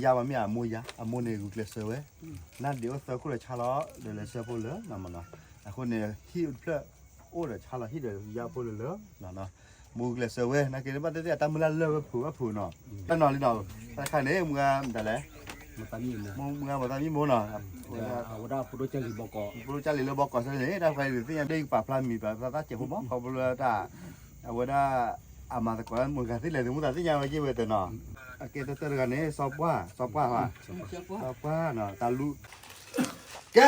ယါဘၣ်မ့ၢ်အမိၢ်ယါ, အမိၢ်န့ၣ်ဂုာ်ကျဲးစၢးဝဲ, နါဒံးအိၣ်သၢခိၣ်ဒီးဆါလီၤ ဒီးလဲၤဆှၢဖိလၢနီၤမနီၤ, အဃိန့ၣ် ဟံၣ်တဖျၢၣ်အိၣ်ဒီးဆါလီၤ ဟံၣ်ဒီးယါဖိလၢလၢ မိၢ်ဂုာ်ကျဲးစၢးဝဲ နာ်က့န့ၣ် ဘၣ်သ့ၣ်သ့ၣ်အတၢ်မုၢ်လၢ်လၢဝဲဖုးဝဲဖုးနီၤ, တၢ်နီၤလံနီၤ, တၢ်တခါန့ၣ် မုၢ်ဂၤမတၤလဲၣ်, မုၢ်ဂၤမတၤမံမိနီၤ, အဝဲဒၣ်ဖိဒိၣ်ကၢ်လံၤဘီကီး, ဖိဒိၣ်ကၢ်လံၤလၢဘီကီးစ့ၢ်န့ၣ် တၢ်တခါန့ၣ် သ့ၣ်ညါဒ်ကပာ်ဖျါမံၤပာ်ဖျါသးစဲးဖိမး ခီဖျိလၢတၢ် အဝဲဒၣ် အမၤသကိးလၢမုၢ်ဂၤသ့ၣ်လဲၣ်သ့ၣ်မူသးသ့ၣ်ညါဝဲက့ၤဝဲတနီၤ, အကဲတၢ်တၢ်တဂၤန့ၣ် စီၤပှၢ်, စီၤပှၢ်, စီၤပှၢ်နီၤ တၢ်လူ ကဲ,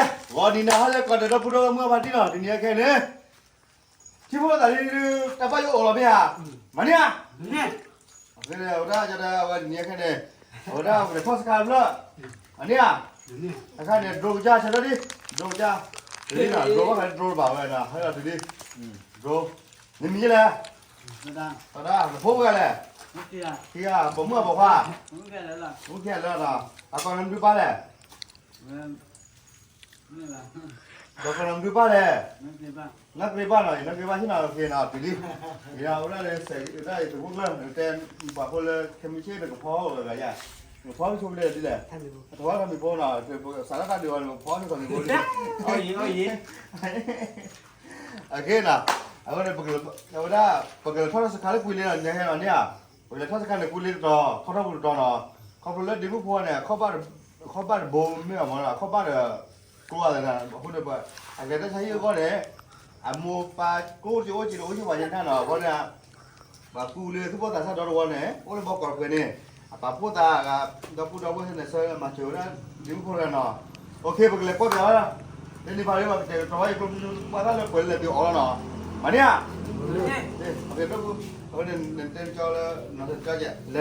ဂီၤနံၤနၤဟါလၢကီၢ်ဒီးဒီပုၢ်ဒီဝဲၢ်မုၢ်အဖါတံၢ်နီၤ တနံၤအခဲအံၤန့ၣ်, ထံဖိသးလံ တၢ်ဘၣ်ယိၣ်အိၣ်လီၤဖဲဧါ, မၤန့ၢ်ဧါ, အဝဲဒၣ် အဝဲတနံၤအခဲအံၤန့ၣ်, အဝဲဒၣ်ပကထီၣ်စခါတဖျၢၣ်, မၤန့ၢ်ဧါ, အခါန့ၣ် drone ကစၢ်ဆၢထၢၣ်ဒံး, drone ကစၢ်, တဒ်နီၤ drone ဘၣ်ဃး drone ဘၣ်ဝဲနီၤ ဟဲဒီးတဒ်, drone, နမံၤယဲလဲၣ်, သဒၣ်, နဖိပှဲၤဂၤလဲၣ်, ခံဂၤ, ပိာ်မုၣ်အပိာ်ခွါ, မူခံဂၤလၢနီၤ, အကိးနမံၤဒုးပၢ်လဲၣ် ဒီးကနမံၤဒုးပၢ်လဲၣ်, နကရ့ဘၣ်နီၤ နကရ့ဘၣ်ဟံၣ်နီၤ က့ၤနီၤ တုၤလံ, ယၤအိၣ်ဒၣ်လၢစဲးဒၣ်ယသးဖိကျၢၢ် နတဲပှၤဖိလၢခဲမုၢ်ဆ့ၣ်နကဖီအိၣ်ဂၤယၤ, နကဖီမုၢ်ဆိဖဲလဲၣ်ဒ်လဲၣ်, နကဖီထီၣ်မံၤဖိနီၤ စးထီၣ်တၢ်ဒုးအီၤန့ၣ် နကဖီထီၣ်မံၤဖိဒ်လဲၣ်, အဂ့ၤနီၤ, အဝဲဒၣ် ပကလဲၤထီၣ်စခါလၢကွံလ့နီၤ နဟဲနီၤန့ၣ်ဧါ, ပကလဲၤထီၣ်စခါန့ၣ် ကွံလ့တတီၤ ခီၣ်ထီၣ်ပူၤတတီၤနီၤ, ခီဖျိလၢဒ့မုၣ်ဖိန့ၣ် ခီၣ်ဘၣ်တဘိမ့ၢ်အမနီၤ ခီၣ်ဘၣ်ဒီး ကျိအသးန့ၣ် အဃိန့ၣ် အကဲတၢ်ဆါဟံၣ်အဂီၢ်န့ၣ် အမိၢ်ပၢ်ကျိၣ်စ့အိၣ်စ့ဒီးအိၣ်စ့ပှၤယဲၢ်ခါနီၤ အဃိန့ၣ် ပှၤကူလၢသူၣ်ဘီၣ်သးစၢ်ဒီတဝီန့ၣ် အိၣ်လၢဘီကီးတဖျၢၣ်န့ၣ် အပာ်ဖှိၣ်သးဒီပုၢ်ဒီဝဲၢ်န့ၣ် ဆၢမၤစၢၤဝဲဒၣ်ဒ့မုၣ်ဖိတဂၤနီၤ, အိၣ်ခ့ ပကလဲၤကွၢ်ပၠးဝဲဒၣ်, လၢန့ၣ်ဖးလၢပှၤကတဲာ်ကတီၤဝဲယကျိဖးဒိၣ်ပှၤသၣ်လၢပှဲၤလၢပှၤအီၤလီၤနီၤ, မၤန့ၢ်ဧါ, အဝဲန့ၣ်တဲနကၠီလၢ နကၠီကဲ လၢ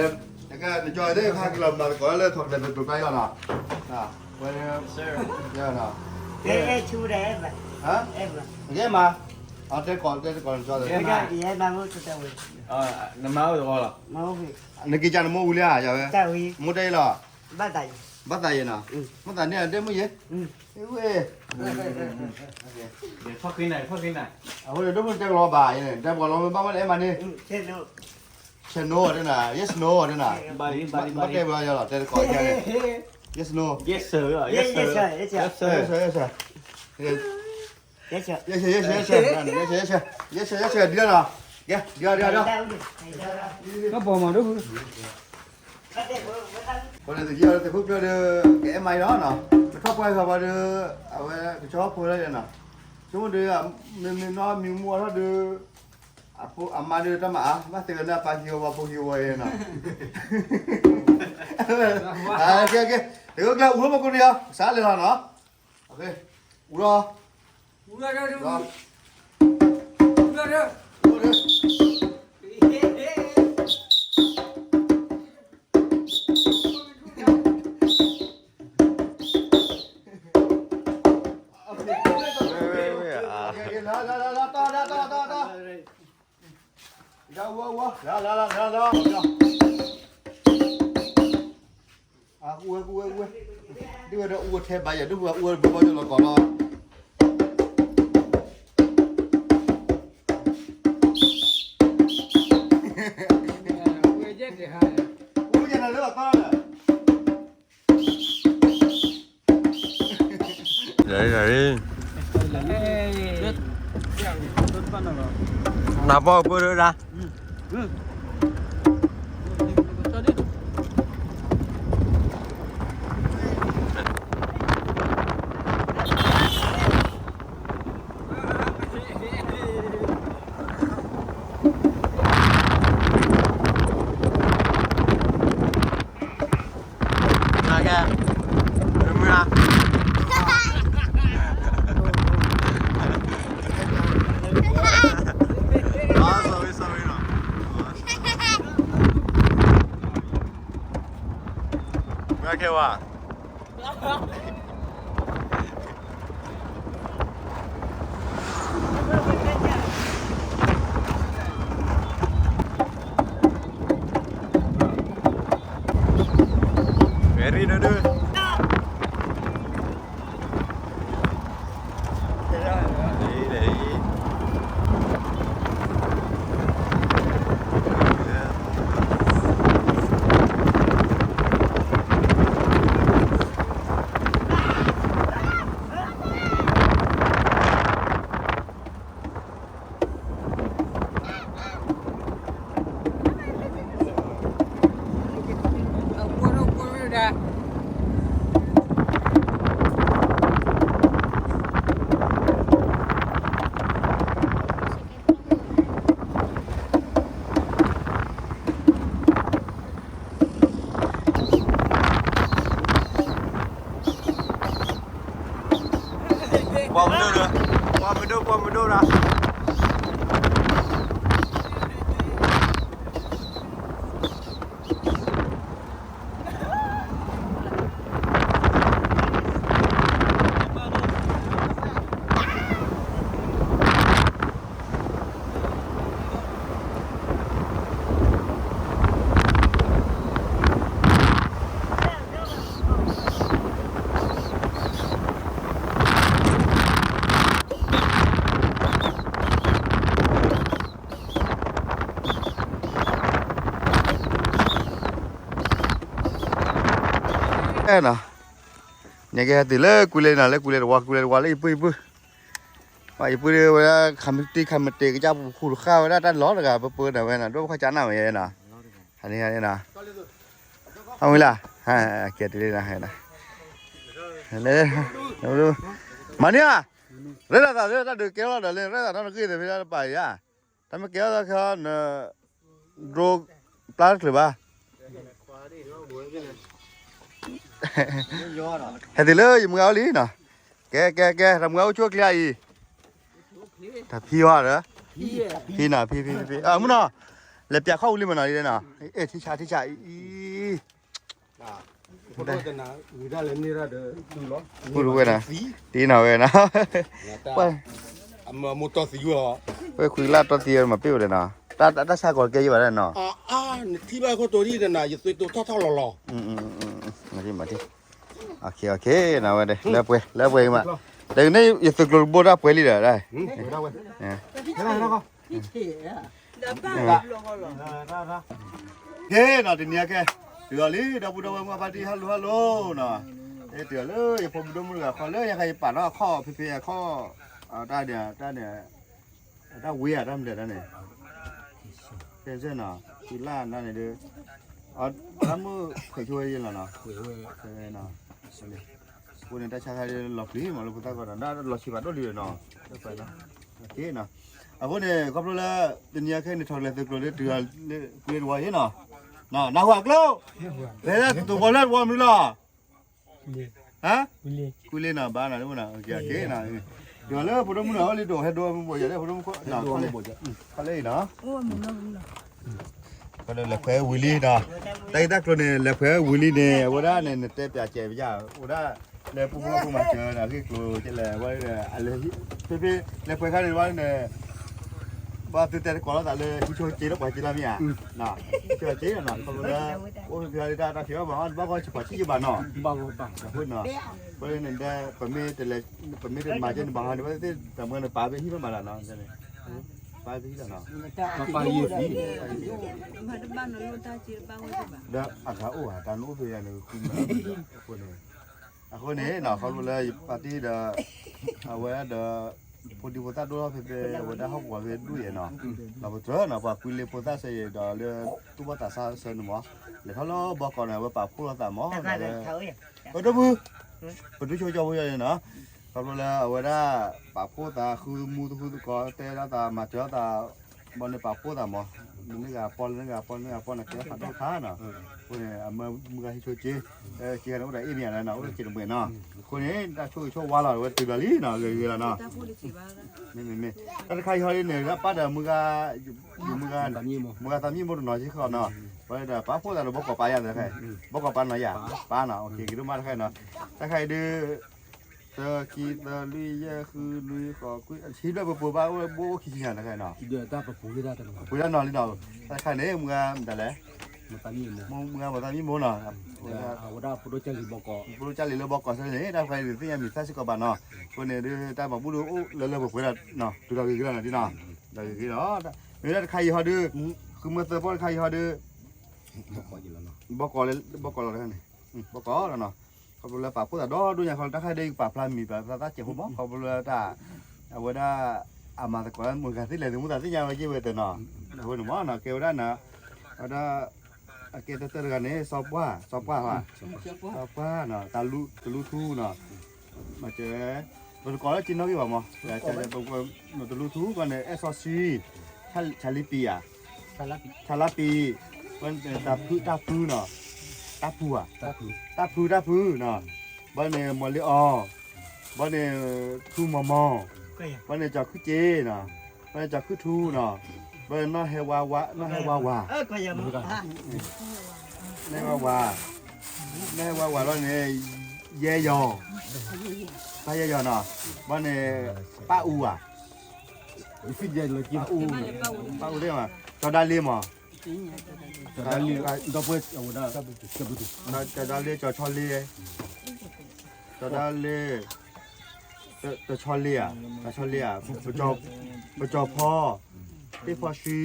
နကၠီသ့ၣ်ခါကလီၤမၤသကိးလၢထီၣ်ကလဲၤတကျိၤကျါအံၤလီၤနီၤ, ဝဲ ကဲမး, အတဲကိးတဲကိးနကၠီ, နမါအိၣ်တဝီလီၤ, နက့ၤကနမိၢ်ဝံၤလံဧါ, မိၢ်တဲအံၤလီၤ, ဘၣ်သးယဲနီၤ, ဘၣ်သးန့ၣ်အတဲမုၢ်ယဲ, ဝဲ ဖီၣ်ဃံနၤ ဖီၣ်ဃံနၤ, အဃိန့ၣ် ဒိၣ်မုၢ်တဲကလီၤဘၣ်ယဲန့ၣ် တဲပှၤလီၤမ့ၢ်ဘၣ်ဝဲလၢအဲၣ်မးန့ၣ်, ဆဲနိတဲနၤ ယဲ snow တဲနၤ, ဘၣ်တဲဘၣ်ယဲလီၤ တဲတကိးယဲန့ၣ်, ယဲ snow, ယဲ sir, ယဲ sir, ယဲ sir, ယဲ sir, ယဲ sir, ယဲ sir, ဒ်လီၤနီၤ, ကဲ ဒ်လီၤဒ်လီၤ, ကပီၤမၤဒိၣ် အဃိန့ၣ် သုးက့ယဲၢ်သုးခိၣ်ကျၢၢ်ဒီး ကအဲၣ်မးအံၤလီၤနီၤ, ပထီၣ်ပှၢ်ဃီၤပှၤဒီး အဝဲကဆီဖိလၢယဲနီၤ, ဆိကမိၣ်ဒီး မ့မ့ၢ်နီၢ်မံၤမူအထီၣ်ဒီး အမါဒီးတၢ်မၤအါ ဘၣ်သ့ၣ်လၢနပၢ်ဟံးဝဲပှၤဖိဟံးဝဲနီၤ, ကဲကဲ သုးခိၣ်ကျၢၢ်အူလီၤပကိးန့ၣ်အီၤ စးလဲၤလီၤနီၤ, အူလီၤ အူဝဲ အူဝဲ အူဝဲ, ဒ်ဝဲဒၣ်အူဝဲထဲဘၣ်ယၤ ဒ်ဝဲအူဝဲဘျီဘျီလီၤကီးလီၤ. နၢ်ပၢၢ်ပၢၢ်ဒၣ် မ့ၢ်ကဲဝါ Very good. ပှၤမုၢ်ဒိၣ်ဒီး, ပှၤမုၢ်ဒိၣ် ပှၤမုၢ်ဒိၣ်ဒီး အဲနီၤ, ညကဟဲတုၤလၢကွံလ့နီၤ, လၢကွံလ့တဝီ, ကွံလ့တဝီလၢယပုၢ်ယပုၢ်, ယပုၢ်ဒ်ဝဲဒၣ်ခမတံခမတ့ကစၢ်ပူၤဃူတဃၣ်ဝဲဒၣ်တၢ်လီၤတဂၤ ပပၢဒၣ်ဝဲနီၤ, ဒိၣ်ဖးကၠါနၢ်ဝဲနီၤ, ဟးန့ၣ်ဟးန့ၣ်နီၤ, အဝံၤလၢ, ကဲတုၤလံနီၤ, မၤန့ၢ်ဧါ, ရဲၣ်သးသးလၢတၢ်ဒုးကဲလီၤဒီးလၢ ရဲၣ်သးနီတဂ့ၢ်သ့ၣ်ဖဲဒၣ်တပာ်အံၤဧါ, တၢ်မ့ၢ်ကဲထီၣ်သးခဲအီၤန ဒြိပျါတချုးဘၣ်, ဟဲတုၤလၢယမုၢ်ဂၤအိၣ်လံနီၤ, ကဲ ကဲ ကဲ တၢ်မုၢ်ဂၤအိၣ်ဆိၣ်ချ့အံၤ, တၢ်ဖံဝဲဒီး, ဖံနီၤ ဖံ ဖံ ဖံ ဖံ မုၢ်နီၤ, လဲၤပၠးခီၣ်ဝံၤလံမးနီၤ, အ့ ထံဆး ထံဆးအံၤ ပူၤတဝဲနီၤ, တ့နီၤဝဲနီၤ, ဝဲခွံကလၢ်တီသံဝဲမၤပ့ၢ်ဝဲဒီးနီၤ, တၢ်ဆါကီးကဲယံၤဘၣ်ဒၣ်နီၤ, နထံၣ်ဘၣ်ခိၣ်တိၤဒ်နၤ ယသွံၣ်တိၤထီၣ်ထီၣ်လီၤလီၤ, မၤထံၣ်မၤထံၣ်, နဝဲဒၣ် လၢပှဲၤ လၢပှဲၤမး, ဒီးန့ၣ်ယသုးကျိၤတဘိတၢ်ပှဲၤလံဒီး, ကဲနီၤ တနံၤအံၤကဲ, တုၤအီၤလံ ဒီပုၢ်ဒီဝဲၢ်မုၢ်အဖါတံၢ် ဟဲလိာ်ဟဲလိာ်နီၤ, အဲတုၤအီၤလၢယဖိမုၢ်ဒိၣ်မုၢ်တဂၤခီလၢညါခါယပာ်နီၣ်အခီၣ်ဖဲဖဲအခီၣ်, တၢ်ဒၣ်တၢ်န့ၣ်, ဖဲနီၤ, တုၤလၢနၤန့ၣ်ဒီး, တၢ်မုၣ်ဖှဲးဆိဝဲယဲလီၤနီၤ, အဃိန့ၣ် တၢ်ဆါခါလီၤပျံၤမးလၢဖိသၣ်ကီးဒီး လီၤဆံးဘၣ်ဒိၣ်လံနီၤ, အဃိန့ၣ် ခီဖျိလၢ တနံၤအံၤခဲအံၤန့ၣ် ထီၣ်ကလဲၤသုးကျိၤလၢတုၤလၢကွံတဝီအံၤနီၤ, နၢ်ဟူအကျိ, လဲၤလၢတဝီလၢတဝီမနုၤလီၤ, ဟါ, ကွံလ့နီၤ ဘၣ်နၤ, တုၤလၢဖိဒိၣ်မုၣ်နီၤ အိၣ်လံဒိၣ်ဟဲဒိဖိဒိၣ်မုၣ်ဖိ ယၤလၢဖိဒိၣ်မုၣ်ခိၣ်, ခီလၢအံၤနီၤ, ခီလၢလဲၤပှဲၤဝံၤလံဒီး, တၢ်ဂ့ၢ်တၢ်ကျိၤန့ၣ် လဲၤပှဲၤဝံၤလံန့ၣ် အဝဲဒၣ်န့ၣ် နတဲပျးစဲးပယၣ် အိၣ်ဒၣ်လၢပူဖိဖိမၤစၢၤဒီး အဂ့ၢ်ကျိၤကလဲၣ်ဝဲ, ဖဲဖဲလဲၤပှဲၤခါန့ၣ်ဝဲန့ၣ် ဘၣ်သုတဲသကိးလိာ်သးလၢဟံးဆိက့လၢပှၤက့လီၤမ့ၢ်ဧါ, ဟံးဆိက့လီၤနီၤ ခီဖျိလၢ အိၣ်ဖဲဖဲဒၣ်တၢ်ဖံးအီၣ်မၤအီၣ်တဘၣ်ဂီၢ်ဆံးပှၤဆံးယံာ်ဘၣ်နီၤ, အဃိန့ၣ် ပမ့ၢ်တလဲၤ ပမ့ၢ်တမၤကဲန့ၣ်ဘၣ်ဟီန့ၣ် ဘၣ်သ့ၣ်သ့ၣ်တမၢန့ၣ် ပာ်ဖဲဟံၣ်ဖဲမးလီၤနီၤ, ပာ်ဖဲဟံၣ်လီၤနီၤ, ပာ်ဖဲဟံၣ် ဒီးအဂၤအိၣ်ဧါ တၢ်နအိၣ်ဖဲယၤန့ၣ် ဃုမး, အဃိန့ၣ် အဃိန့ၣ်နီၤ ခီဖျိလၢယပာ်တ့ၢ်ဒီး အဝဲဒီး ဖိဒံဖိသၣ်ဒိၣ်ထီၣ်ဖဲဖဲအဝဲဒၣ်ဟီၣ်ကဝီၤဖဲဒူၣ်ယဲၢ်နီၤ, ဒီးပတြၢၤနီၤ ပှၤကွံလ့ဖိသၣ်ဆၢယဲၢ်ဒီးလၢ သူၣ်ဘီၣ်သးစၢ်ဆၢန့ၣ်မး, လဲၤထီၣ်လၢဘီကီးန့ၣ် အဝဲပာ်ဖှိၣ်လိာ်သးမး, ပဒိၣ်ဖု ပဒိၣ်ဆိကၠီဖိယဲၢ်န့ၣ်နီၤ, ခီဖျိလၢအဝဲဒၣ် ပာ်ဖှိၣ်သးဃုမူသဃုသကိး တဲဒၣ်သးမၤစၢၤသး ဘၣ်န့ၣ်ပာ်ဖှိၣ်သးမး, မ့ၢ်န့ၢ်ဂၤပီလၢန့ၢ်ဂၤပီလၢန့ၢ်ဂၤပီန့ၣ် ကဲသးဒိၣ်ခါနီၤ, အဃိန့ၣ် အမၢမုၢ်ဂၤဟံးဆိက့, က့ဂၤန့ၣ်အိၣ်ဒီးအ့ၣ်မ့ၢ်ဧါနီၤ အိၣ်ဒီးက့တမှဲၤနီၤ, အဃိန့ၣ် တၢ်ဆိၣ်ဂ့ၤဆိၣ်ဝါလီၤ အဝဲတုၤလီၤလံနီၤ ဂ့ၤဂ့ၤလီၤနီၤ, မ့မ့ၢ် တၢ်တခါအံၤဟီဒ်န့ၣ် ပၢ်ဒီးမုၢ်ဂၤ မုၢ်ဂၤသးမံမူတနီၤစ့ၢ်ကီးနီၤ, ပှၤဒီးပာ်ဖှိၣ်သးဒီးဘီကီးပာ်ယၤသ့ခဲ, ဘီကီးပာ်နီၤယၤ, ပာ်နီၤ က့ၤဒိၣ်မးတခါနီၤ, တၢ်ခါအံၤဒုး သၢ ခံ သၢ လွံၢ် ယဲၢ် ဃု နွံ ဃိး ခွံ ဆံဘျဲၣ်ပပှ့ၤဘၣ်အိၣ်ဘိအိၣ်ခံဆံညါတခါနီၤ, ပှ့ၤဒၣ်နီၤလံနီၤ, တၢ်တခါန့ၣ် မုၢ်ဂၤမတၤလဲၣ်, မုၢ်ဂၤမသးမံမူနီၤ, အဝဲဒၣ်ဖိဒိၣ်ကၢ်လံၤလၢဘီကီးဆၢန့ၣ် တၢ်တခါအံၤဒုးသ့ၣ်ညါမံၤသၣ်စ့ၢ်ကီးဘၣ်နီၤ, အဃိန့ၣ်ဒုး တၢ်မၤဘူၣ်ဒုးအိၣ်လၢလၢပှဲၤပှဲၤဒီး တုၤလီၤဂ့ၤဂ့ၤလီၤနီၤဒ်နီၤ, လီၤဂ့ၤဂ့ၤလီၤ, မ့ၢ်ဝဲဒၣ်တခါအံၤဟီဒုး ဃုမၢသၢပီၢ်တခါအံၤဟီဒုး ဘီကီးလီၤတခါန့ၣ်, ဘီကီးလီၤနီၤ, ခီဖျိလၢပာ်ဖှိၣ်သးဒီဒိၣ်ညါခီ တၢ်ခါဒုးယကပာ်ဖျါမံၤပာ်ဖျါသၣ်စဲးဖိမး ခီဖျိလၢတၢ် အဝဲဒၣ် အမၤသကိးမုၢ်ဂၤသ့ၣ်လဲၣ်သ့ၣ်မူသးသ့ၣ်ညါဝဲက့ၤဝဲတနီၤ, အဃိန့ၣ်မးနီၤ ကဲဝဲဒၣ်နၤ ဝဲဒၣ် အကဲတၢၢ်တၢၢ်တဂၤန့ၣ် စီၤပှၢ် စီၤပှၢ် စီၤပှၢ်နီၤ တလူထူနီၤ မ့ၢ်ကဲ ပတကိးလၢက့နီၣ်ဂံၢ်ဘၣ်မး တလူထူကီးန့ၣ် အဲၣ်စီဆှံ ဆၣ်လံပံၤဧါ ဆၣ်လါပံၤ တၢ်ဖု တၢ်ဖုနီၤ တၢ်ဖုဧါ တၢ်ဖု တၢ်ဖုနီၤ ဘၣ်န့ၣ် မီၤလ့အီၤ ဘီန့ၣ် ထူမီၤမီၤ, ဘီန့ၣ် ကၠီၤခုၣ်က့နီၤ, ဘီန့ၣ် ကၠီၤခုၣ်ထူနီၤ, ဘီန့ၣ် နီၢ်ဟဲဝါဝါ, နီၢ်ဟဲဝါဝါ, နီၢ်ဟဲဝါဝါ, နီၢ်ဟဲဝါဝါလီၤန့ၣ် ယဲယီၤ, ပၢ်ယဲယီၤနီၤ, ဘီန့ၣ် ပၢ်အူဧါ, ပၢ်အူသ့ၣ်မး, ကၠီၤဒၣ်လ့မး, ကၠီၤဒၣ်လ့, ကၠီၤဒၣ်လ့ ကၠီၤဆီလ့, ကၠီၤဒၣ်လ့, ကၠီၤဆီလ့ဧါ, ကၠီၤဆီလ့ဧါ, ပကၠီၤဖီ, သ့ၣ်ဖီဆှံ,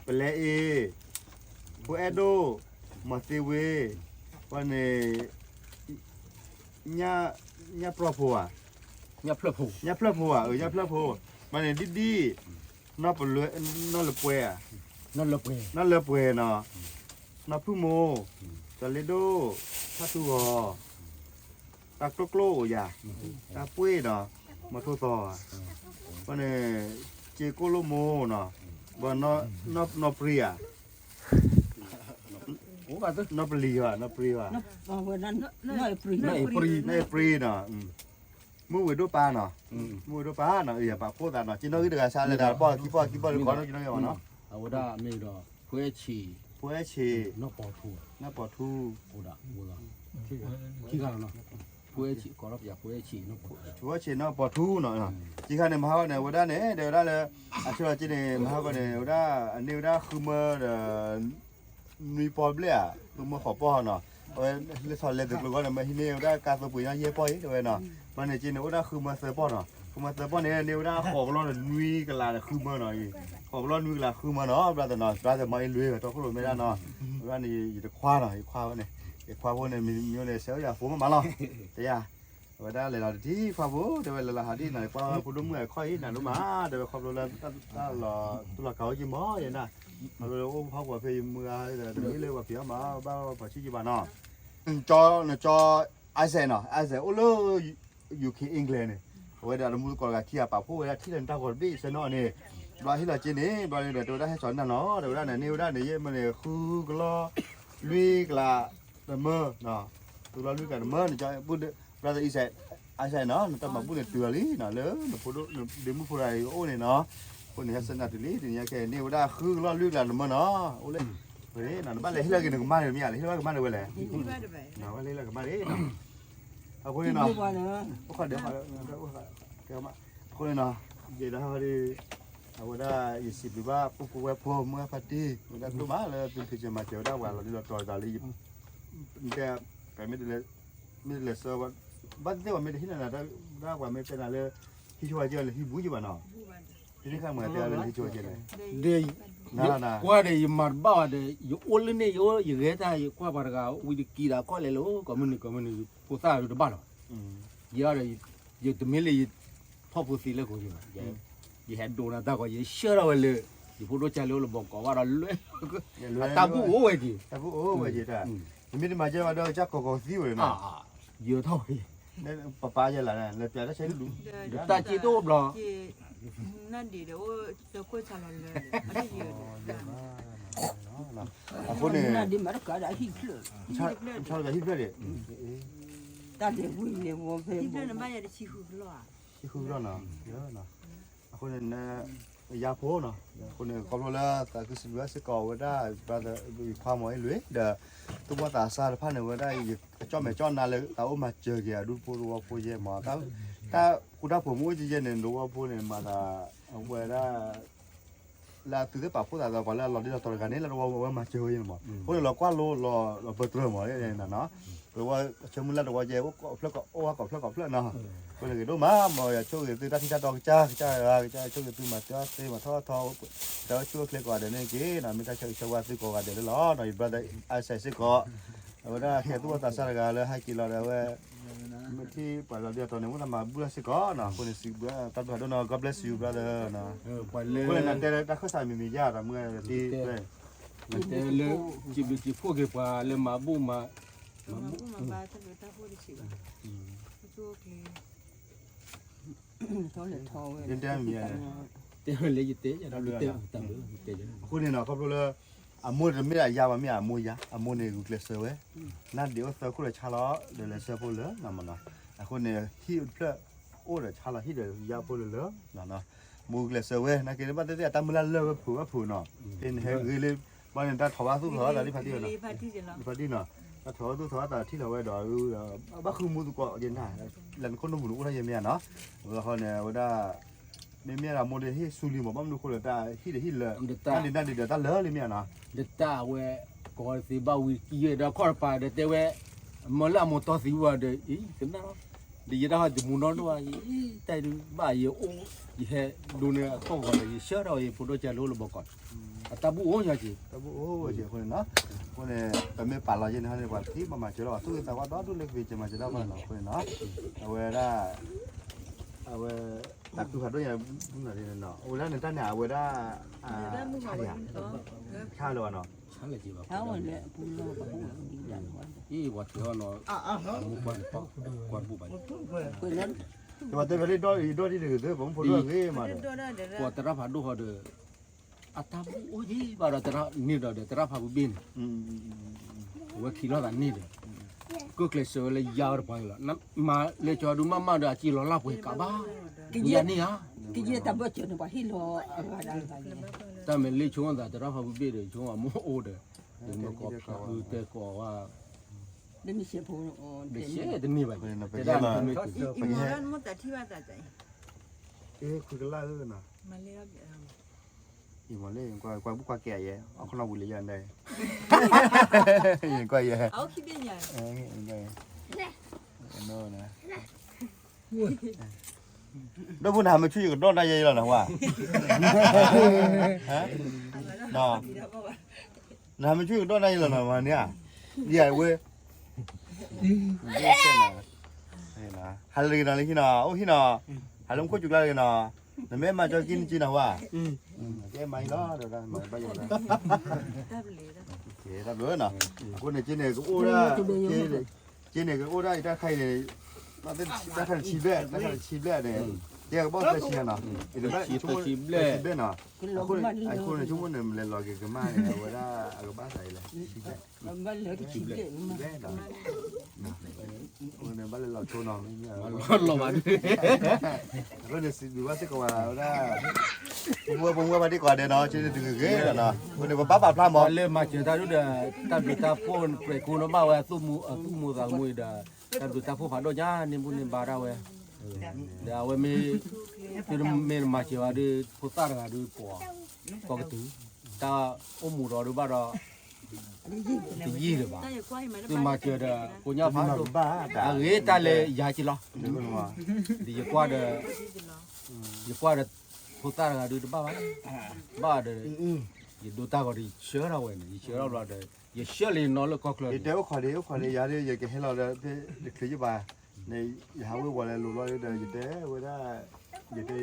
ပလဲအ့, ဖိအဲၣ်ဒိၣ်, မီၤသ့ဝ့, ဘီန့ၣ် ညၣ်ပျီၢ်ဖိဧါ, ညၣ်ဖျၢၣ်ဖိဧါ, ညၣ်ဖျၢၣ်ဖိ, ဘီန့ၣ် ဒံၣ်ဒံၣ်, နီၢ်ပလွဲ, နီၢ်လၢပှဲၤဧါ, နီၢ်လၢပှဲၤနီၤ, နီၢ်ဖုၣ်မိၢ်, စီၤလ့ဒိၣ်, ဖးထူဂီၤ, တၢ်ကျိၣ်ကျိၣ်ဧိၤယၤ, တၢ်ပှ့ၢ်နီၤ, မီၤထိၣ်သီ, ဘီန့ၣ် စ့ကိၣ်လိၣ်မိၢ်နီၤ, ဘီနီၢ်ပြံဧါ, နီၢ်ပလံၤဧါ, နီၢ်ပြံဧါ, နီၢ်အ့ပြံနီၤ, မုၢ်ဝ့ၤဒိၣ်ပၢ်နီၤ, မုၢ်ဝ့ၤဒိၣ်ပၢ်နီၤ, ပာ်ဖှိၣ်သးနီၤ, က့ၤနီၣ်ဂံၢ်တဂၤဆါလဲၤဒၣ်ပီၢ်ခံပီၢ်ခံပီၢ်လၢကီၢ်နီၣ်က့ၤနီၣ်ဂံၢ်မးနီၤ, အဝဲဒၣ်မ့ၢ်ဒီး ဖိအဲၣ်ဆံး, ဖိအဲၣ်ဆံး, နီၢ်ပီၤထူ, နီၢ်ပီၤထူ, ခံဂၤလီၤနီၤ, ဖိအဲၣ်ဆံး, ဖိအဲၣ်ဆံးနီၢ်ပီၤထူနီၤ, ခံခါန့ၣ် မဟါဂီၢ်န့ၣ် အဝဲဒၣ်န့ၣ် ဒီးဝဲဒၣ်လၢ အဆၢလီၤက့န့ၣ် မဟါဂီၢ်န့ၣ် ဝဲဒၣ် အန့ၢ်ဝဲဒၣ်ဃုမၢဒီး နွံပီၢ်ဘျဲၣ်ဧါ, ဃုမၢဃိးပီၢ်နီၤ, အဝဲလဲၤထီၣ်လဲၤသုးကျိၤဂီၢ်န့ၣ် မ့ၢ်ဟံးန့ၢ်ဝဲဒၣ်ကါသိပှ့ၤညီယဲၢ်ပီၢ်အံၤ တဲဝဲနီၤ, ဘီန့ၣ်က့န့ၣ် အိၣ်ဒၣ်ဃုမၢသၢပီၢ်နီၤ, ဃုမၢသၢပီၢ်န့ၣ် န့ၢ်ဝဲဒၣ်ဃိးကလီၢ်ဒီးနွံကလးဒီးဃုမၢနီၤ, ဃိးကလီၢ်နွံကလးဃုမၢနီၤ, brother နီၤ, brother မ့ၢ်အံၤလွံၢ်ဝဲတီခိၣ်ရိၣ်မဲဒၣ်နီၤ, အဝဲဒၣ်န့ၣ် ယတခွါနီၤ, ယခွါဝဲန့ၣ်, ယခွါဖိန့ၣ် မ့ၢ်န့ၣ် ဆဲးအိၣ်ယၤဖိမးမးလီၤ, တယၤ အဝဲဒၣ်လဲၤလီၤတထံၣ်ခွါဖိ တဲဝဲလဲၤလီၤဟးဒ်နီၤ ကွၢ်ဖိဒိၣ်မုၣ်အခီၣ်အံၤနၤဒိၣ်မး တဲဝဲခီဖျိလၢတၢ်လီၤတူၢ်လီၤကာ်အိၣ်က့ၤမးယဲနၤ ခီဖျိလၢအိၣ်ဖီကွီၤဖဲယမုၢ်ဂၤဒီး တမ့ၢ်လၢပှၤဖံးအီၣ်မၤ ဘၣ်ပှၤဆံးက့ၤဘၣ်နီၤ နကၠီ Isaac နီၤ Isaac အိၣ်လၢ UK England န့ၣ် အဝဲဒၣ်တမူတကိးတဂၤခံဂၤပာ်ဖှိၣ်ဝဲဒၣ်ထံၣ်လၢနတၢ်ဂီၤတဘ့ၣ်ဆၢနီၤန့ၣ် ဘျီဟ့ၣ်လီၤက့ၤန့ၣ် ဘျီန့ၣ်ဒီး တဲဝဲဒၣ်ဟဲစီၤနၢ်နီၤ တဲဝဲဒၣ်န့ၣ် န့ၢ်ဝဲဒၣ်န့ၣ် ယဲၢ်မၢန့ၣ် ဃုကလီၢ် လွံၢ်ကလး တမၢ ဃုကလီၢ်လွံၢ်ကလးတမၢ နကၠီ brother Isaac Isaac နီၤ နတၢ်မၤဘူၣ်န့ၣ်တုၤလီၤလံနီၤ လၢနဖိဒိၣ်နဒ့မုၣ်ဖိတဂၤအံၤအိၣ်န့ၣ်နီၤ အဃိန့ၣ် ဟဲဆၢနၢ်တုၤလံ တနံၤညါခဲအံၤန့ၢ်ဝဲဒၣ်ဃုကလီၢ်လွံၢ်ကလးတမၢနီၤ အိၣ်လၢ နဘၣ်လဲၤဟ့ၣ်လီၤက့ၤနကမၢ်န့ၣ် မ့ၢ်ဧါ လဲၤဟ့ၣ်လီၤကမၢ်န့ၣ်ဝဲလဲၣ် ဝဲလဲၤဟ့ၣ်လီၤကမၢ်န့ၣ်နီၤ အဃိန့ၣ်နီၤ အဃိန့ၣ်နီၤ ယဲဒၣ်ဟီဒ် အဝဲဒၣ် ယစံးဘျုးဘၣ် ပုၢ်ဖိဝဲၢ်ဖိ မုၢ်ဂၢ်ဖါတံၢ် ဝဲဒၣ်ဒိၣ်မးလၢသုဖံးစၢၤမၤစၢၤဝဲဒၣ်ပှၤလီၤဒ်လီၤတီၤသးလၢ တဲ ပမ့ၢ်တလဲၤဆၢ ဘၣ်သ့ၣ်သ့ၣ်ပှၤမ့ၢ်တဟ့ၣ်နၤ ဒၣ်ပှၤမ့ၢ်တဲနၤလၢ ဟံးဆိဝဲကဲလၢဟံးဘူးက့ဘၣ်နီၤ ဟံးန့ၢ်ခါမၤတဲလၢဟံးဆိဝဲကဲလဲၣ် နၤလီၤနၤ ကွၢ်ဒီးယမၤတဘၣ်ဘၣ်ဒီး ယအိၣ်လၢန့ၣ် ယအိၣ် ယဂဲၤတၢ် ယကွၢ်ပှၤတဂၤ ဝံၤတကံၤဒီး ကီၢ်လဲၤလၢ ကိးမုၢ်နံၤ ကိးမုၢ်နံၤ ဖိသၣ်တဘၣ်လီၤ ယၤဒီး ယတမ့ၢ်လၢယ ထီၣ်ဖိသံလၢကိးယၤ ယဟဲဒိးနၤတၢ်ဂီၤ ယဆှၢထီၣ်ဝဲလၢ ယဖိဒိၣ်ကၢ်လၢအိၣ်လၢဘီကီးဘၣ်ဒီးလွဲၢ် အတၢ်ဘူၣ်အိၣ်ဝဲက့ၤ တၢ်ဘူၣ်အိၣ်ဝဲက့ၤတၢ် နမ့ၢ်တမၤကဲဘၣ်ဒီးကၢ်ကီးကီးသံဝဲနီၤ ယထီၣ်ဝဲ ပပာ်ယဲလၢ လဲၤပျးတၢ်ဆဲးဒူၣ် တၢ်စ့တအိၣ်ဘျီ နဒံးဒီးအိၣ်သၢခိၣ်ဆါလီၤလၢ အဃိန့ၣ် ဆါလီၤဟံၣ်ဖျၢၣ်ဒံး တၢ်ဒံးဝံၤန့ၣ်ဝဲဖဲ ဟံၣ်ဖျၢၣ်နဘၣ်ယၤတဆံဃုကလီၢ်ဧါ ဆံဃုကလီၢ်နီၤ အဃိန့ၣ် ယၤဖိနီၤ အဃိန့ၣ် ခီဖျိလၢသးခုစံးဘျုးစ့ၢ်ကီးဝဲဒၣ် brother ယခွါမီၤအ့လွံၢ် ဒီး သူၣ်ဘီၣ်သးစၢ်တဖၣ်န့ၣ်ဝဲဒၣ် ယကၠီၣ်မဲာ်ကၠီၣ်နါလၢ သးအိၣ်မၤစၢၤက့ၤအဒူဖိတဝီဖိယဲၢ်မး တၢ်ဃူတၢ်ဖိးမ့ၢ်အိၣ်ကယဲၢ်န့ၣ် တဝီဖိန့ၣ် မၤသး အဝဲဒၣ် လၢအသုးသ့ၣ်ပာ်ဖှိၣ်သးဒီးပှၤလၢအလီၤဒ်လီၤတီၤတဂၤန့ၣ် လၢတဝီဝဲမၤစၢၤဝဲယဲၢ်န့ၣ်မး အဃိန့ၣ် လီၤကွၢ်လိ လီၤပၢတြၢၤမး လၢဝဲဆၢမုၢ်လၢ်တဝီယဲၢ် အိၣ်ကိးဖျၢၣ်ကိး အိၣ်ဝဲကိးဖျၢၣ်ကိးဖျၢၣ်နီၤ အဃိန့ၣ်ဂ့ၤဒိၣ်မး မ်ယဆိၣ်ဂ့ၤသုတၢ်ထံၣ်တၢ်တီကစၢ် ကစၢ်ဂၤ ကစၢ်ဆိၣ်ဂ့ၤသုမၤတၢ်သ့မၤထီၣ်ထီ တၢ်အိၣ်ဆူၣ်အိၣ်ချ့ကိးဂၤဒဲးန့ၣ်က့ၤ မ့ၢ်တၢ်ဆၢဂ့ၤဆၢဝါသုကိးဂၤဒဲးလီၤ ယ brother Isaac စ့ၢ်ကီး အဝဲဒၣ်ဟဲသူၣ်ဘီၣ်သးစၢ်တဂၤလၢဟဲက့ၤလီၤဒီးအဝဲ မ့ၢ်ထံၣ်ပှၤလီၤဒ်လီၤတီၤန့ၣ် အိၣ်သးမၤဘူၣ်လီၤစ့ၢ်ကီးနီၤ အဃိန့ၣ် စံးဘျုးတၢ်ဘျုးဒိၣ်နီၤ God bless you brother ပှၤလၢ နတဲလၢတၢ်ခၢၣ်စးမံၤမံၤယါဒီးမုၢ်တံၢ် တဲလၢ စံးဘျုးစံးဖှိၣ်က့ၤပှၤလၢမၤဘူၣ်မၤ မၤဘူၣ်မၤဘါတၢ်ဘျုးတၢ်ဖှိၣ်တဆံးဘၣ် ထီၣ်လဲၤထီဝဲ တဲမံၤ တဲဝဲလၢယတဲ တၢ်ဘျုးတဲတၢ်ဘျုးတဲ အဃိန့ၣ်နီၤ ခီဖျိလၢ အမိၢ်တမ့ၢ်အယါဘၣ်မ့ၢ်အမိၢ်ယါ အမိၢ်န့ၣ်ဂုာ်ကျဲးစၢးဝဲ နၢ်ဒံးအိၣ်သၢခိၣ်လၢဆါလီၤ ဒီးလဲၤဆှၢဖိလၢနီၤမနီၤ အဃိန့ၣ် ဟံၣ်တဖျၢၣ်အိၣ်ဒီးဆါလီၤဟံၣ်ဒီးယါဖိလၢလၢ, မူကျဲးစၢးဝဲ နာ်က့ၤဘၣ်သ့ၣ်သ့ၣ် အတၢ်မုၢ်လၢ်လၢဝဲဖုးဝဲဖုးနီၤ, ဖဲန့ၣ်ဟဲဂ့ၤလၢ ဘၣ်န့ၣ်တၢ်ထီၣ်ဘၣ်သူၣ်ထီၣ်သးလံဖးတံၢ်နီၤ, ဖးတံၢ်နီၤ, တၢ်ထီၣ်ဘၣ်သူၣ်ထီၣ်သးထံၣ်လီၤဝဲဒီး ဘၣ်ဃုမူသကိးက့ၤနၤ, လၢနခိၣ်နူာ်ပူၤန့ၣ်အိၣ်ထီၣ်ယဲမ့ၢ်ဧါနီၤ, အဃိန့ၣ် အဝဲဒၣ် မ့မ့ၢ်ဒၣ်မိၢ်ဒီးဟ့ၣ်ဆူလံမး ဘၣ်မနုၤဃိလၢတၢ်ဟံၣ်ဒီးဟံၣ်လၢ တၢ်ဒုးတၢ်ဒုးဒီးတၢ်လၢာ်လံမ့ၢ်ဧါနီၤ, ဒီးတၢ်အဝဲ ကိးသ့ဘၣ်ဝံၤကံယဲၢ်ဒီးခီၣ်တပၤဒီးတဲဝဲ မ့ၢ်လၢအမိၢ်တီသံဝဲဒီး အံၤ ကနၣ်လီၤ, ဒီးယဲဒၣ်ဟီၣ်တမူနီတဒိၣ်ဧါ, တၢ်ဒုးဘၣ်ယအိၣ် ယဟဲဒိးန့ၢ်အထီၣ်ဂီၤဒီး ယဆှၢထီၣ်ယဖိဒိၣ်ကၢ်လၢအိၣ်လၢဘီကီး, အတၢ်ဘူၣ်အိၣ်ညီက့ၤ, တၢ်ဘူၣ်အိၣ်ဝဲက့ၤအဃိန့ၣ်နီၤ, အဃိန့ၣ် ပမ့ၢ်ပာ်လီၤယဲန့ၣ်ဟီန့ၣ် ပှၤသံပှၤမၤစၢၤလီၤ ပှၤသူၣ်က့သးဝါဒီဒူၣ်လၢကပ့ၤစၢၤမၤစၢၤတၢ်ပှၤနီၤ အဃိန့ၣ်နီၤ, အဝဲဒၣ် အဝဲ တၢ်သူၣ်ဖးဒိၣ်ညါမုၢ်နၤဒ်န့ၣ်နီၤ အဝဲဒၣ်န့ၣ်တၢ်န့ၣ် အဝဲဒၣ် ဆါလၢၤဘၣ်နီၤ, ဆါလၢၤက့ၤဘၣ်, အံၤ ပှၤထံအီၤနီၤ, အမူပှၤန့ၣ်ပှၤတဘူၣ်ဘၣ်, ပှၤတဲဖဲလၢဒီးအံၤဒီးဒ်န့ၣ် ပမူဖိဒိၣ်ဂ့ၤမးဒီး, ပှၤသရၣ်ဖးဒိၣ်ဟီဒီး အတၢ်ဘူၣ်အိၣ်ယံၤဘၣ်ဒီးသရၣ်န့ၣ်ဒီး သရၣ်ဖးဘုဘ့ၣ်န့ၣ် အဝဲခံလီၤသးန့ၣ်ဒီး ကကျဲးစၢးဝဲလၢယါဝဲတပှၤလီၤ, မၤလဲၤကၠီဒုးမးမးဒီး အစံၣ်လီၤလၢပှဲၤကးဘၣ်, ယါန့ၣ်ဧါ, ကယဲၢ်တၢ်ဘၢၣ်စၢၤန့ၣ် ပှၤဟ့ၣ်လီၤအဂၤဒၣ်ဂၤလဲၣ်, တၢ်မ့ၢ်လၢဆိသးသရၣ်ဖးဘုဘ့ၣ်ဒီး ဆိအမိၢ်အိၣ်ဒီး ယမ့ၢ်ကိးဖျါအုတဲကိးဝဲ လၢမ့ၢ်ရှဲဖိ တရှဲတန့ၢ်ဘၣ်, တဲဒၣ်မ့ၢ် အံၤမ့ၢ်လၢနမိၢ်သးထံၣ်ဘၣ်သးတၢ်အံၤ, အ့ ခွံကလၢ်ဧၢနီၤ, မၤလဲၢ်အံၤမ့ၢ်လၢ ကွၢ်ဘူၣ်ကွၢ်ကဲအယဲ အခီၣ်နီၣ်ဝံၤလၢယၤဒၣ်, ယကွၢ်ယဲ, ဒီပုၢ်နၤ မ့ၢ်ဆူၣ်ယကဒီၣ်တၢ်ယဲလီၤနဝဲ, နမ့ၢ်ဆူၣ်ယကဒီၣ်တၢ်ယဲလီၤနဝဲ, နမ့ၢ်ဆူၣ်ယကဒီၣ်တၢ်ယဲလီၤနဝဲန့ၣ်ဧါ, ယဝဲ ဟးလၢတဂ့ၤနီၤလၢဟံၣ်နီၤ အိၣ်ဟံၣ်နီၤ, ဟးလၢမူခိၣ်စူၤကျါတဂ့ၤနီၤ, နမ့ၢ်မၤကၠီကံနကံနီၤဝဲ, ကဲမၤအံၤလီၤ, ဘၣ်ယိၣ်လီၤ, တၢ်ဘျုးနီၤ, အဃိန့ၣ်က့န့ၣ် ကအိၣ်ဒၣ်, က့န့ၣ် ကအိၣ်ဒၣ်အံၤတၢ်ခါအံၤန့ၣ်, တၢ်ခါတဆံဘျဲၣ်, တၢ်ခါတဆံဘျဲၣ်န့ၣ်, ကဲကဘၣ်သၢဆံနီၤ, သၢဆံဘျဲၣ်နီၤ, အဃိန့ၣ် ဆိကမိၣ်န့ၣ် မလဲၤလီၤက့ၤကမၣ်န့ၣ် အဝဲဒၣ်အကဘၣ်သးအံၤလဲၣ်, ဘၣ်လဲၤလီၤ, ဘၣ်လဲၤလီၤဆိနီၤ, လီၤဘၣ်ဒုး, အဃိန့ၣ် စံးဘျုးဘၣ်စ့ၢ်ကီးဝဲဒၣ်, ပမူဝဲပမူဝဲပှၤဒ်ကိးဂၤဒဲးနီၤ, က့န့ၣ်တဂ့ၤဂ့ၤနီၤ, အဃိန့ၣ် ပဘၣ်ပာ်ဖျါမး, လၢမၤစၢၤတၢ်ဒုးဒီး တၢ်ဘျုးတၢ်ဖှိၣ် ပှဲၤကိးနီၤဘၣ်ဝဲ အသူၣ်မူအသူၣ်မူသးမူအံၤဒီး, တၢ်ဘျုးတၢ်ဖှိၣ်ဖးဒိၣ်ညါန့ၣ်မူန့ၣ်ဘါဒၣ်ဝဲ, ဒီးအဝဲမ့ၢ်, သုမ့ၢ်တမၤစၢၤဘၣ်ဒီး ဖိသၣ်တဂၤဒုးပိာ်, ကိးကတုၤ, တၢ်အိၣ်မူဒီးဒုးဘၣ်ဒီး တယံာ်လၢၤဘၣ်, သုမၤစၢၤဒီး ကိးညါဖးဒိၣ်, အဂ့ၤတၢ်လၢယၤက့ၤလီၤ, ဒီးယကွၢ်ဒီး, ယကွၢ်ဒီး, ဖိသၣ်တဂၤဒုးတဘၣ်ဘၣ်, ဘၣ်ဒီး, ယဒိတၢ်ဂီၤဒီးယဆှၢထီၣ်ဝဲန့ၣ် ယဆှၢထီၣ်ဘျီဒီး, ယဆှၢလီၤနီၤလၢကီၢ်ချၢ, ယတဲအိၣ်ခိးဒံး အိၣ်ခိးဒံး ယၤဒုး ယကဟဲလီၤဒီး တချုးယဘၣ်, န့ၣ် ယဟးဝ့ၤဝီၤလဲၤလိၤလီၤဒီး ယတဲဝဲဒၣ်, ယတဲ,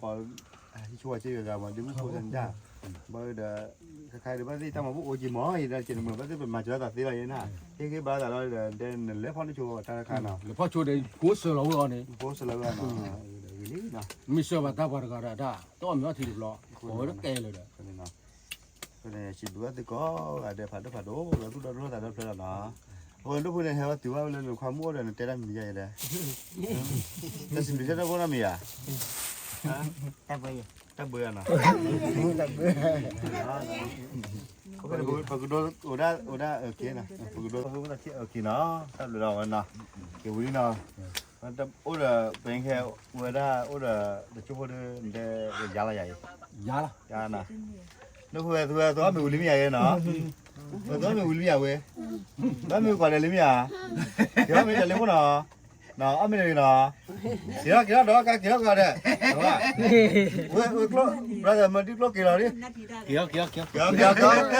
ကိး, ဟံးဆိဝဲက့ၤဂၤဂၤမး ဒ်မုၢ်ဖိတနံၤဒၣ်, ဘၣ်ဒီး, ခဲခါဒီး ဘၣ်သ့ၣ်တၢ်မၤဘူၣ်အိၣ်က့ၤမး ယတဲက့ၤနမၤ ဘၣ်သ့ၣ်ပမၤစၢၤသးသ့လီၤယဲနၤ, ဟ့ၣ်ဂ့ၤဘၣ်သးလီၤဒီး တဲနလဲၤဖီၣ်န့ၢ်ဆိတၢ်တခါနီၤ, လဲၤဖီၣ်ဆိဒီး ကိးစၢၤလီၤဝဲအီၤန့ၣ်, ကိးစၢၤလီၤဝဲအီၤနီၤ, မ့ၢ်စၢၤဘၣ်တၢ်ပှၤတဂၤဒီးတၢ်, တအီၣ်မ့ၤအီထံတဘျီ, အဝဲတကဲလၢာ်ဒီး စံးဘျုးဘၣ်သုကိးဂၤဒဲးဖးဒိၣ်ဖးဒိၣ် ဒီးသူၣ်ဒီဒိၣ်သးဒီဖျၢၣ်လီၤနီၤ, အဃိန့ၣ် ဒိၣ်ဖိန့ၣ် ဟဲဝဲတုၤဘၣ်ဝဲလၢနခွါမုၣ်အိၣ်ဒီး နတဲတၢ်မံၤယါယဲဒဲး, တၢ်စံးဘျုးစၢ်တၢ်ဖိနီတမံၤဧါ, တၢ်ဘၢယါ, တၢ်ဘၢယါနီၤ, ပကဒိအိၣ်ဒၣ်အိၣ်ဒၣ်အက့နီၤ, ပကဒိအိၣ်ဒၣ်အက့နီၤ, တၢ်ဘျုးလီၤဝဲနီၤ, က့ၤဝံၤလံနီၤ, အိၣ်ဒီး ပဟဲဝဲဒၣ် အိၣ်ဒီး တကၠိဖိဒီး နတဲ ယါလီၤယၤအံၤ, ယါလီၤ, ယါနီၤ, နဖိဝဲ သုဝဲ သုအီၣ်မ့ၤဝံၤလံမ့ၢ်ယါအံၤနီၤ, သုအီၣ်မ့ၤဝံၤလံမ့ၢ်ယါဝဲ, သုအီၣ်မ့ၤကွၢ်ဒီးလံမ့ၢ်ယါ, က့ၤအီၣ်မ့ၤတၢ်လၢဖိနီၤ, နီၤ အီၣ်မ့ၤတဂ့ၤနီၤ, က့ၤထီၣ် က့ၤထီၣ်ဒီး က့ၤထီၣ်ကဒီး, ဝဲ ဝဲကျိ brother မၤဒုကျိက့ၤလီၤလံ, က့ၤအီၣ် က့ၤအီၣ် က့ၤအီၣ် က့ၤအီၣ် က့ၤအီၣ်,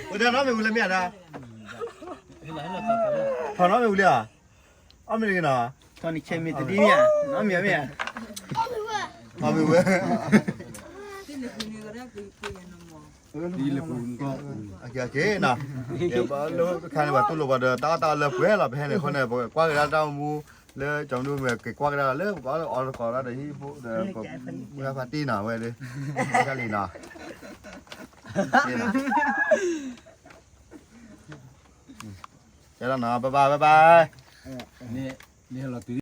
ဝဲတၢ်နီၣ်မ့ၤဝံၤလၢမ့ၢ်ယါနီၤ, ထီၣ်နီၣ်မ့ၤဝံၤလံဧါ, အီၣ်မ့ၤတဂ့ၤနီၤ, ထီၣ်နံၤဆဲးမ့ၤတဒ်မ့ၢ်ဧါ, အီၣ်မ့ၤမ့ၢ်ဧါ, အီၣ်မ့ၤဝဲ, အက့ၤအက့ၤနီၤ, လၢခါန့ၣ် ပှၤတူၢ်လိာ်ပှၤဒီး တၢ်အီၣ်တၢ်အီလၢပှဲၤလီၤ ပဟဲန့ၣ်အဃိန့ၣ် ပကွၢ်ကဒါတၢ်အိၣ်မူ လၢကၠီၤမနုၤမ့ၢ် က့ၤကွၢ်ကဒါလၢ ပကအီၣ်တကိးဒၣ်ဒီးဟံၣ်ဖိဒီး ပှၤဖါတံၢ်နီၤ ဝဲဒၣ်, တၢ်လံနီၤ, က့ၤနီၤ. ကဲလီၤနီၤ, bye bye bye bye, န့ၣ်လီၤတုၤ